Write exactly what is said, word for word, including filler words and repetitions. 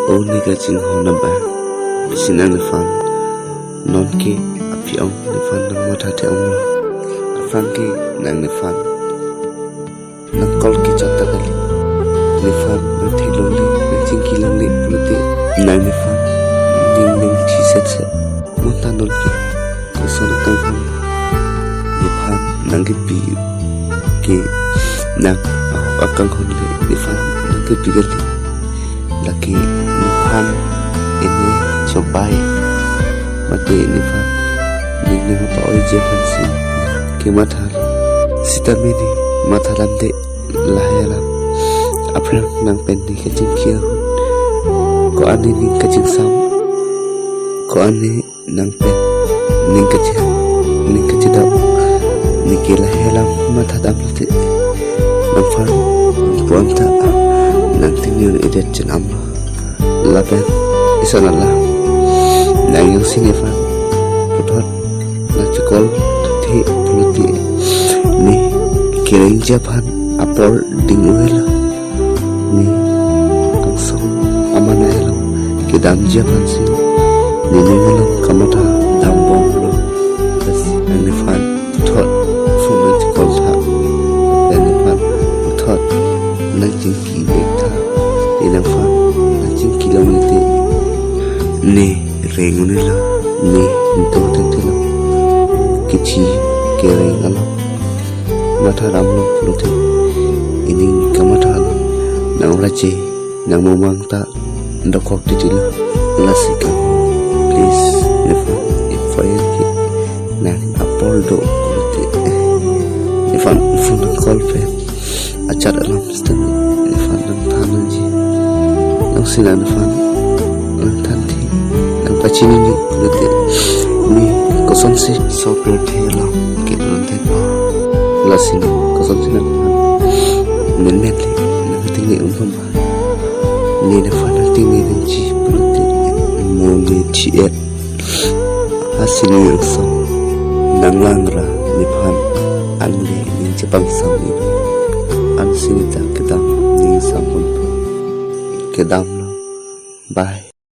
O ne kachinghon abang, pisi nang nephan nonke aphi-ong nephan nangmatha the-onglo. Aphrang ke nang nephan nang call kechot ta kali. Nephan nangthelongle, nangchingkilongle pulote nang nephan ning nangchisetset. Mo ta nonke koson akanghon nephan nangkepi ke nang ahok akanghon le nephan nangkepi kali. Lake nephan ene chobai mate nephan ning ne mapa-oiji aphansi kematha. Sitame ne matha lamde lahai alam. Aphrang nang pen ne kachingki ahut, ko-an ne ning kachingsam, ko-an ne nang pen ning kache, ning kachedok, ne ke lahai alam matha damlote nangphan puan ta nangtingni un-edet chen amlo. Lapen ison alam nang jongsi nephan puthot nangche-call the pulote ne kerengji aphan apor ding-elo. Ne angsong amanai along kedamji aphansi ne ning along kamatha dambomlo. Lasi nang nephan puthot phone nangche-call tha, nang nephan puthot nangchingki vek tha. Ne nangphan nangchingkilongle te ne reng un-elo, ne do tengtelo. Kechi kereng along matha damlo pulote, ining kamatha along nang rache nang momang ta dokok titilo. Lasi ka, please, nephan F I R ke nang apor do pulote, nephan phone nang call pen ajat alam sitame nephan nangthan nangji. Jongsi nang nephan nangthan the, nangpachinine pulote, ne kosonsi sopir the along ke nang thekpo. Lasi ne kosonsi nangphan menmen le nangtingni un pamba. Ne nephan nangtingni nangji pulote, mo ne thi-et asini angsong nanglang ra nephan anle ning chepangsam-i. Ansi ne ta kedam ning sampon kedamlo. Bye.